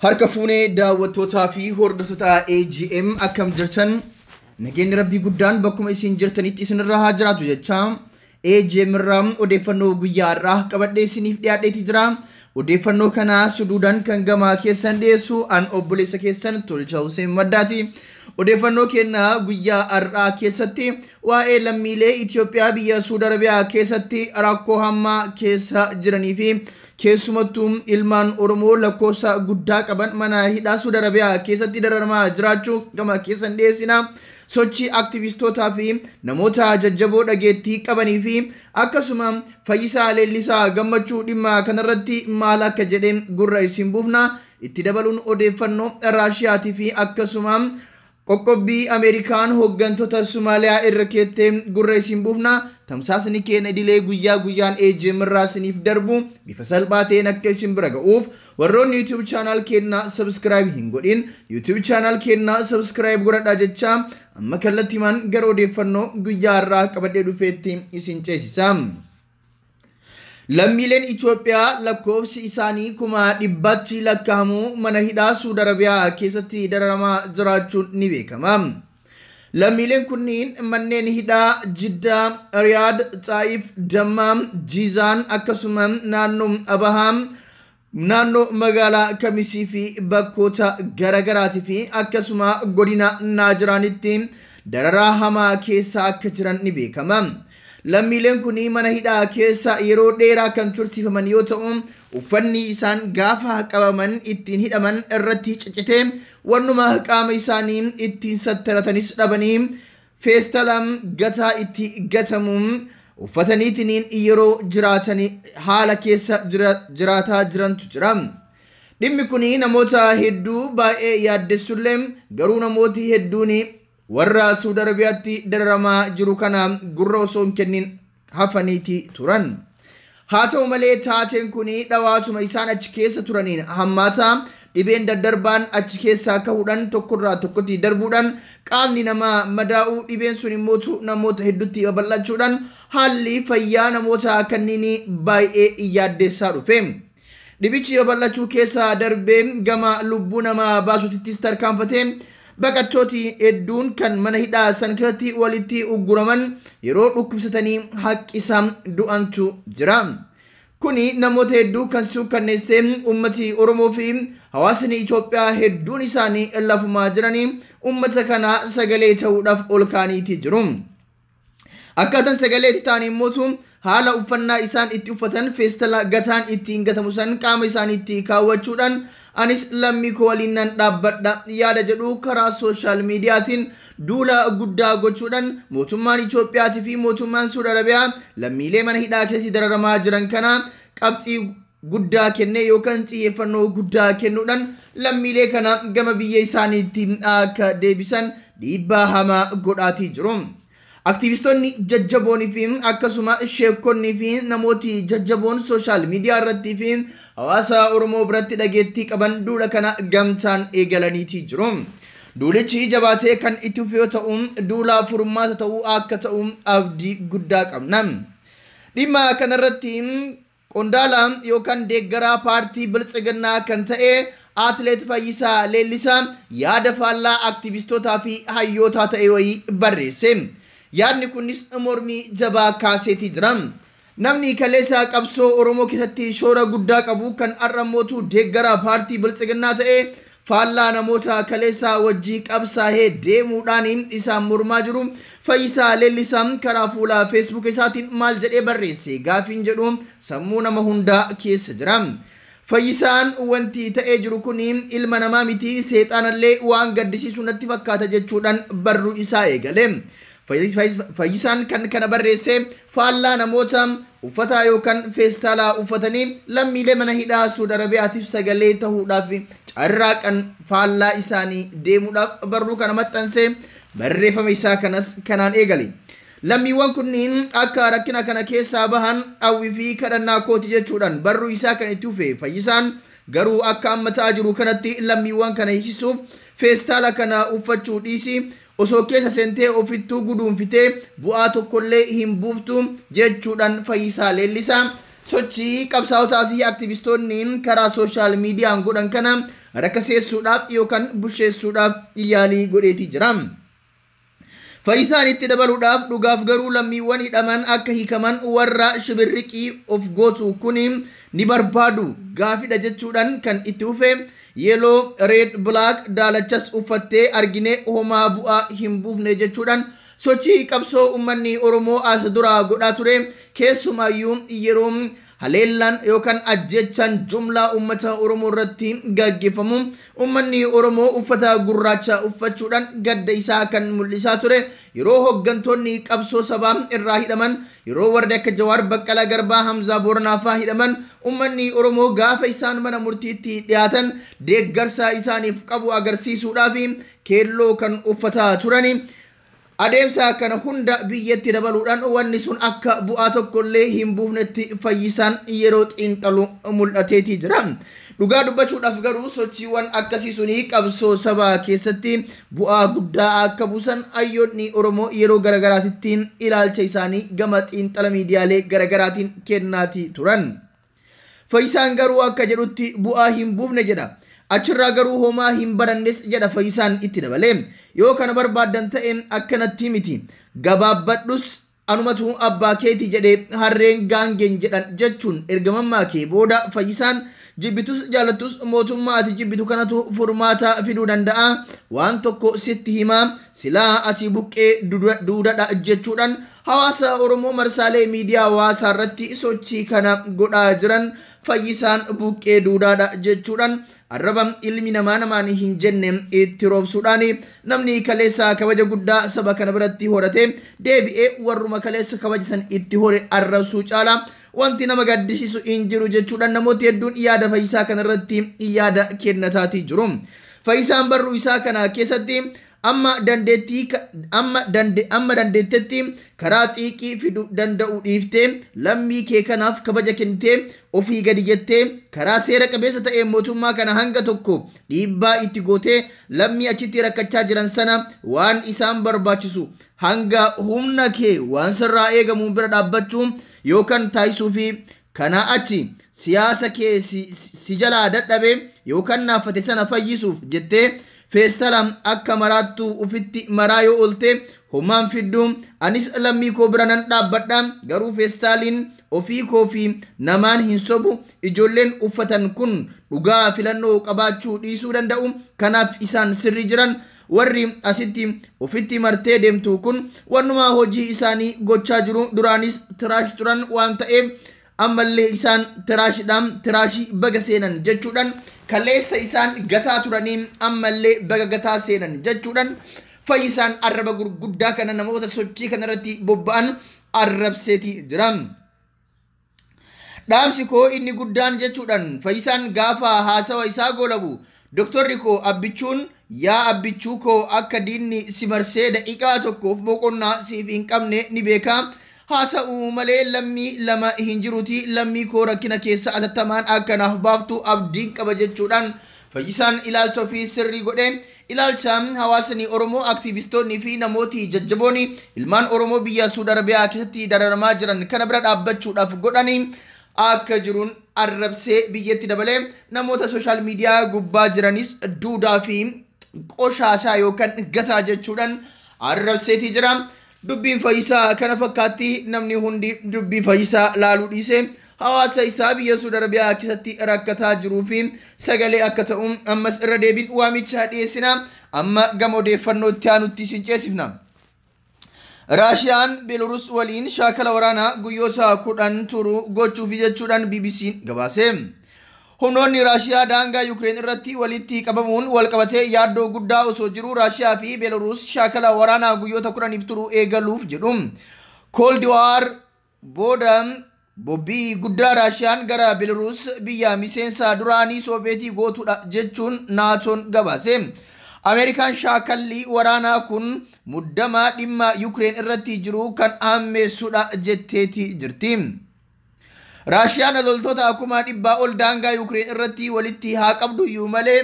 Harka fuunee daawwattootaa fi hordoftoota AGM akkam jirtan, nageenyi rabbii guddaan bakkuma isin jirtanitti isinirra haa jiraatu jecha AGM irraa odeeffannoo guyyaa har'aa qabadhee isiniif dhiyaadheeti jira. Odeeffannoo kana suduudhaan kan gamaa keessan dhiyeessu an obboleessa keessan Tolchaa Hussein Maddaati. Odeeffannoo keenya guyyaa har'aa keessatti waa'ee lammiilee Itoophiyaa biyya Suudi Arabiyaa keessatti rakkoo hamaa keessa jiranii fi keessumattuu ilmaan Oromoo lakkoofsa guddaa qaban mana hidhaa Suudi Arabiyaa keessatti dararamaa jiraachuu gama keessan dhiyeessina. Sochii aktivistootaa fi namoota jajjaboo dhageettii qabanii fi akkasuma Fayyisaa Leellisaa Gammachuu dhimma kanarratti maal akka jedhe gurra isin buufna. Itti dabaluun odeeffannoo Raashiyaatii fi akkasuma qoqqobbii Ameerikaan hooggantoota Somaaliyaa irra keettee gurra isin buufna. Tamsaasni keenya idilee guyyaa guyyaan AGM irraa isiniif darbu bifa salphaa ta'een akka isin bira ga'uuf warroonni YouTube channel keenya subscribe hin godhin YouTube channel keenya subscribe godhadhaa jecha amma kallattiimaan gara odeeffannoo guyyaa har'aa qabadhee dhufeetti isin ceesisa. Lammiileen Itoophiyaa lakkoofsi isaanii 100,000tti lakkaa'amu mana hidhaa Suudi Arabiyaa keessatti dararamaa jiraachuun ni beekama. Lammiileen kunniin manneen hidhaa Jiddaa, Riyaad, Xaayif, Dammaam, Jiizaan akkasuma naannoo Abahaam, naannoo magaalaa Kamisii fi bakkoota garaagaraatii fi akkasuma godina Naajiraanitti dararaa hamaa keessa akka jiran ni beekama. Lammiileen kun mana hidhaa keessa yeroo dheeraa kan tursiifaman yoo ta'u, uffanni isaan gaafa qabaman ittiin hidhaman irratti ciccitee wannuma qaama isaanii ittiin sattaratanis dhabanii feestala gataa itti gatamuun uffataniitiin yeroo jiraatanii haala keessa jiraataa jirantu jira. Dhimmi kun namoota hedduu baay'ee yaaddessullee garuu namooti hedduun warra Suudi Arabiyaatti dararamaa jiru kana gurra osoo hin kennin hafaniiti turan. Haa ta'u malee taateen kun dhawaatuma isaan achi keessa turaniin hammaataa dhibeen daddarbaan achi keessaa ka'uudhaan tokkorraa tokkotti darbuudhaan qaamni namaa madaa'uu dhibeen sun immoo namoota hedduutti babal'achuudhaan haalli fayyaa namoota kanneen baay'ee yaaddeessaa dhufe. Dhibichi babal'achuu keessa darbee gama lubbuu namaa baasutittis tarkaanfatee baqattooti hedduun kan mana hidhaa san keessatti walitti ugguraman yeroo dhukkubsatanii haqqisaa du'antu jira. Kuni namoota hedduu kan suukanneessee uummati Oromoo fi hawaasni Itoophiyaa hedduun isaanii lafumaa jiranii uummata kana sagalee ta'uudhaaf ol kaaniitii jiru. Akkaataan sagalee itti ta'an immoo haala uffannaa isaan itti uffatan feestala gataan ittiin gatamu san qaama isaaniitti kaawwachuudhaan anis lammii koo waliin nan dhaabbadha yaada jedhu karaa sooshaal miidiyaatiin duula guddaa gochuudhaan mootummaan Itoophiyaatii fi mootummaan Suudi Arabiyaa lammiilee mana hidhaa keessatti dararamaa jiran kana qabxii guddaa kennee yookaan xiyyeeffannoo guddaa kennuudhaan lammiilee kana gama biyya isaaniitti akka deebisan dhiibbaa hamaa godhaatii jiru. Aktivistoonni jajjaboonii fi akkasuma sheekonnii fi namooti jajjaboon sooshaal miidiyaa irratti fi hawaasa Oromoo biratti dhageettii qaban duula kana gamtaan eegalaniitii jiru. Duulichi jabaatee kan itti fufe yoo ta'u duula furmaata ta'uu akka ta'u abdii guddaa qabna. Dhimma kanarratti qondaala yookaan deeggaraa paartii Biltsiginnaa kan ta'e Atileet Fayyisaa Leellisaa yaada faallaa aktivistootaa fi hayyootaa ta'e wayii barreesse. Yaadni kunis mormii jabaa kaaseetii jira. Namni kaleessa qabsoo Oromoo keessatti shoora guddaa qabu kan har'a mootuu deeggaraa paartii Biltsiginnaa ta'e faallaa namoota kaleessa wajjii qabsaa'ee deemuudhaan isaan mormaa jiru. Fayyisaa Leellisaa karaa fuula Facebook isaatiin maal jedhee barreesse gaafiin jedhu sammuu nama hundaa keessa jira. Fayyisaan wanti ta'ee jiru kun ilma namaa miti seexaanallee waan gaddisiisu natti fakkaata jechuudhaan barruu isaa eegale. Fayyisaan kan kana barreesse faallaa namoota uffata yookaan feestaalaa uffatanii lammiilee mana hidhaa Suudi Arabiyaatiif sagalee ta'uudhaaf carraaqan faallaa isaanii deemuudhaaf barruu kana maxxanse barreeffama isaa kanas kanaan eegale. Lammiiwwan kunniin akka rakkina kana keessaa bahan hawwii fi kadhannaa kooti jechuudhaan barruu isaa kan itti fufe Fayyisaan garuu akka amma ta'aa jiru kanatti lammiiwwan kana hiisisuuf feestaala kana uffachuu dhiisi osoo keessa seentee ofittuu guduunfitee bu'aa tokkollee hin buuftu jechuudhaan Fayyisaa Leellisaa sochii qabsaa'otaa fi aktivistoonni karaa sooshaal miidiyaan godhan kana rakaseessuudhaaf yookaan busheessuudhaaf yaalii godheetii jira. Fayyisaan itti dabaluudhaaf dhugaaf garuu lammiiwwan hidhaman akka hiikaman warra shibirriqii of gootu kun ni barbaadu gaafidha jechuudhaan kan itti dhufe yellow red black daalachas uffattee argine homaa bu'aa hin buufne jechuudhaan sochii qabsoo uummanni Oromoo as duraa godhaa ture keessumaayyuu yeroo haleellaan yookaan ajjechaan jumlaa uummata Oromoo irratti gaggeeffamu uummanni Oromoo uffata gurraacha uffachuudhaan gadda isaa kan mul'isaa ture yeroo hooggantoonni qabsoo sabaa irraa hidhaman yeroo warri akka Jawaar Baqqalaa Garbaa Hamzaa Booranaa fa'aa hidhaman uummanni Oromoo gaafa isaan mana murtiitti dhiyaatan deeggarsa isaaniif qabu agarsiisuudhaaf keelloo kan uffataa turani. Adeemsa kana hunda biyyatti dabaluudhaan wanni sun akka bu'aa tokkollee hin buufnetti fayyisaan yeroo xiinxalu mul'ateetii jira. Dhugaa dubbachuudhaaf garuu sochiiwwan akkasii sunii qabsoo sabaa keessatti bu'aa guddaa akka buusan hayyoonni Oromoo yeroo garagaraatitti ilaalcha isaanii gama xiinxala miidiyaalee garagaraatiin kennaatii turan. Fayyisaan garuu akka jedhutti bu'aa hin buufne jedha. Achirraa garuu homaa hin barannes jedha fayyisaan itti dabalee. Yoo kana barbaaddan ta'e akkanatti miti. Gabaabbadhus anumatu abbaa keeti jedhee harreen gaangeen jedhan jechuun erga mammaakee booda fayyisaan jibbitus jaalattus mootummaa ati jibbitu kanatu furmaata fiduu danda'a. Waan tokko sitti himaa silaa ati buqqee duudadha jechuudhaan hawaasa Oromoo marsaalee miidiyaa hawaasaa irratti sochii kana godhaa jiran fayyisaan buqqee duudaadha jechuudhaan arraba ilmi namaa namaan hin jenne itti roobsuudhaan namni kaleessa kabaja guddaa saba kana biratti horate deebi'ee warruma kaleessa kabaja itti hore arrabsuu caala wanti nama gaddisiisu hin jiru jechuudhaan namooti hedduun yaada fayyisaa kanarratti yaada kennataatii jiru. Fayyisaan barruu isaa kana keessatti amma dandeettetti karaa xiiqii fiduu danda'u dhiiftee lammii kee kanaaf kabaja kennitee ofii gadi jettee karaa seera qabeessa ta'e mootummaa kana hanga tokko dhiibbaa itti gootee lammii achitti rakkachaa jiran sana waan isaan barbaachisu hanga humna kee waan sirraa eegamuun bira dhaabbachuu yookaan taasisuu fi kanaa achi siyaasa kee si jalaa dadhabe yookaan naafate sana fayyisuuf jettee feestala akka maraattu ufitti maraa yoo oolte homaan fiddu anis lammii koo bira nan dhaabbadha garuu feestaaliin ofii koo fi namaan hin sobu ijoolleen uffatan kun dhugaa filannoo qabaachuu dhiisuu danda'u kanaaf isaan sirrii jiran warri asitti ofitti martee deemtu kun wanumaa hojii isaanii gochaa jiru duraanis tiraash turan waan ta'eef ammallee isaan tiraashidhaan tiraashii baga seenan jechuudhaan kaleessa isaan gataa turanii ammallee baga gataa seenan jechuudhaan fayyisaan arraba gurguddaa kana namoota sochii kanarratti bobba'an arrabseetii jira. Dhaamsi koo inni guddaan jechuudhaan fayyisaan gaafa haasawa isaa goolabu Doktorri koo abbichuun yaa abbichuu koo akka diinni si marsee daqiiqaa tokkoof boqonnaa siif hin qabne ni beeka. Haa ta'u malee lammii lama hin jiruuti lammii koo rakkina keessa atattamaan akka naaf baaftu abdiin qaba jechuudhaan fayyisaan ilaalcha ofii sirrii godhee ilaalcha hawaasni Oromoo aktiivistoonni fi namooti jajjaboon ilmaan Oromoo biyya Suudi Arabiyaa keessatti dararamaa jiran kana bira dhaabbachuudhaaf godhanii akka jiruun arrabsee biyyatti dabalee namoota sooshaal miidiyaa gubbaa jiranis duudaa fi qoshaashaa yookaan gataa jechuudhaan arrabseetii jira. Dubbiin fayyisaa kana fakkaatti namni hundi dubbii fayyisaa laaluu dhiise hawaasa isaa biyya Suudi Arabiyaa keessatti rakkataa jiruu fi sagalee akka ta'u ammas irra deebiin waamicha dhiyeessina amma gama odeeffannootti aanutti isin ceesifna. Raashiyaan Beelarus waliin shaakala waraanaa guyyoota 10 turu gochuuf jechuudhaan BBC gabaase. Humnoonni Raashiyaa daangaa Yukireen irratti walitti qabamuun walqabatee yaaddoo guddaa osoo jiru Raashiyaa fi Beelarus shaakala waraanaa guyyoota 10 turu eegaluuf jedhu. Cold War booda bobbii guddaa Raashiyaan gara Beelarus biyya miseensa duraanii Sooviyetii gootuudha jechuun naatoon gabaase. Ameerikaan shaakalli waraanaa kun muddama dhimma Yukireen irratti jiru kan hammeessuudha jetteeti jirti. Raashiyaan loltoota akkuma 100 ol daangaa Yukireen irratti walitti haa qabdu iyyuu malee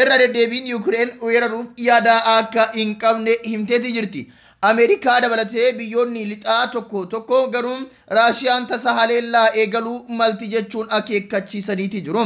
irra deddeebiin Yukireen weeraruuf yaada akka hin qabne himteeti jirti. Ameerikaa dabalatee biyyoonni lixaa tokko tokko garuu Raashiyaan tasa haleellaa eegaluu malti jechuun akeekkachiisaniiti jiru.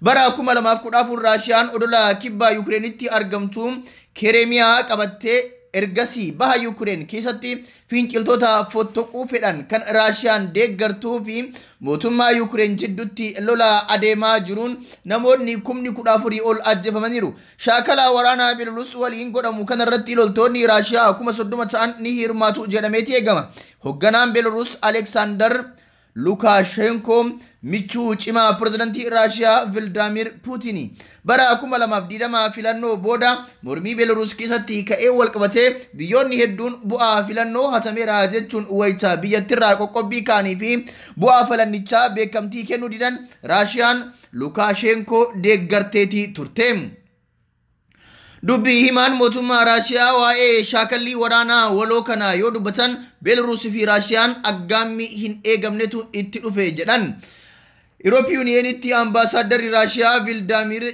Bara 2014 Raashiyaan odola kibbaa Yukireenitti argamtu Kereemiyaa qabattee ergasii baha Yukireen keessatti finciltoota fottoquu fedhan kan Raashiyaan deeggartuu fi mootummaa Yukireen jidduutti lola adeemaa jiruun namoonni 14,000 ol ajjeefamaniiru. Shaakala waraanaa Belarus waliin godhamu kanarratti loltoonni Raashiyaa 30,000 ta'an ni hirmaatu jedhameeti eegama. Hoogganaan Belarus Aleksaandar Lukaashenko michuu cimaa pirezidantii Raashiyaa Vladimir Putin bara 2020 filannoo booda mormii Belarus keessatti ka'ee walqabatee biyyoonni hedduun bu'aa filannoo hatameera jechuun wayita biyyattirraa qoqqobbii kaanii fi bu'aa filannichaa beekamtii kennuu didan Raashiyaan Lukaashenko deeggarteetii turte. Dubbii himaan mootummaa Raashiyaa waa'ee shaakallii waraanaa waloo kana yoo dubbatan Belarus fi Raashiyaan aggaammii hin eegamnetu itti dhufe jedhan. Eurooppii Yuuniyeenitti ambaasaadarri Raashiyaa Vladimir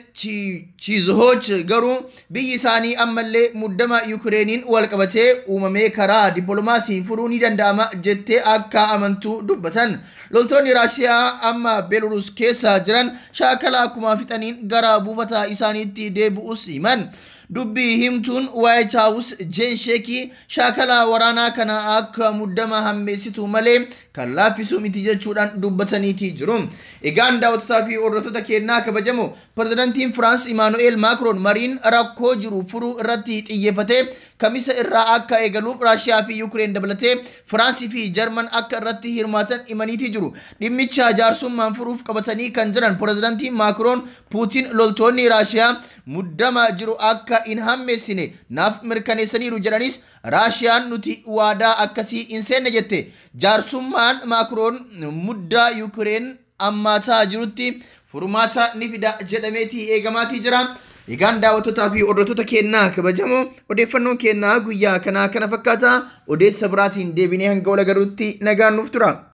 Chizhoch garuu biyyi isaanii ammallee muddama Yukireeniin walqabatee uumamee karaa dippiloomaasii furuu ni danda'ama jettee akka amantuu dubbatan. Loltoonni Raashiyaa amma Belarus keessa jiran shaakala akkuma fixaniin gara buufata isaaniitti deebi'us himan. Dubbii himtuun White House Jeen Sheekii shaakala waraanaa kana akka muddama hammeessitu malee kan laaffisu miti jechuudhaan dubbataniitii jiru. Egaan daawwattoota fi hordoftoota keenyaa kabajamoo pirezidantiin Firaans Imaanu'eel Maakroon mariin rakkoo jiru furuu irratti xiyyeeffatee kamisa irraa akka eegaluuf Raashiyaa fi Yukireen dabalatee Firaansii fi Jarman akka irratti hirmaatan himaniitii jiru. Dhimmicha jaarsummaan furuuf qabatanii kan jiran pirezidantiin Maakroon Puutiin loltoonni Raashiyaa muddama jiru akka hin hammeessine naaf mirkaneessaniiru jedhanis Raashiyaan nuti waadaa akkasii hin seenne jette. Jaarsummaan Maakroon muddaa Yukireen ammaataa jirutti furmaata ni fida jedhameetii eegamaatii jira. Egaan daawwattootaa fi hordoftoota keenyaa kabajamoo odeeffannoon keenyaa guyyaa kanaa kana fakkaata. Odeessa biraatiin deebinee hanga wal agarruutti nagaan nuuf tura.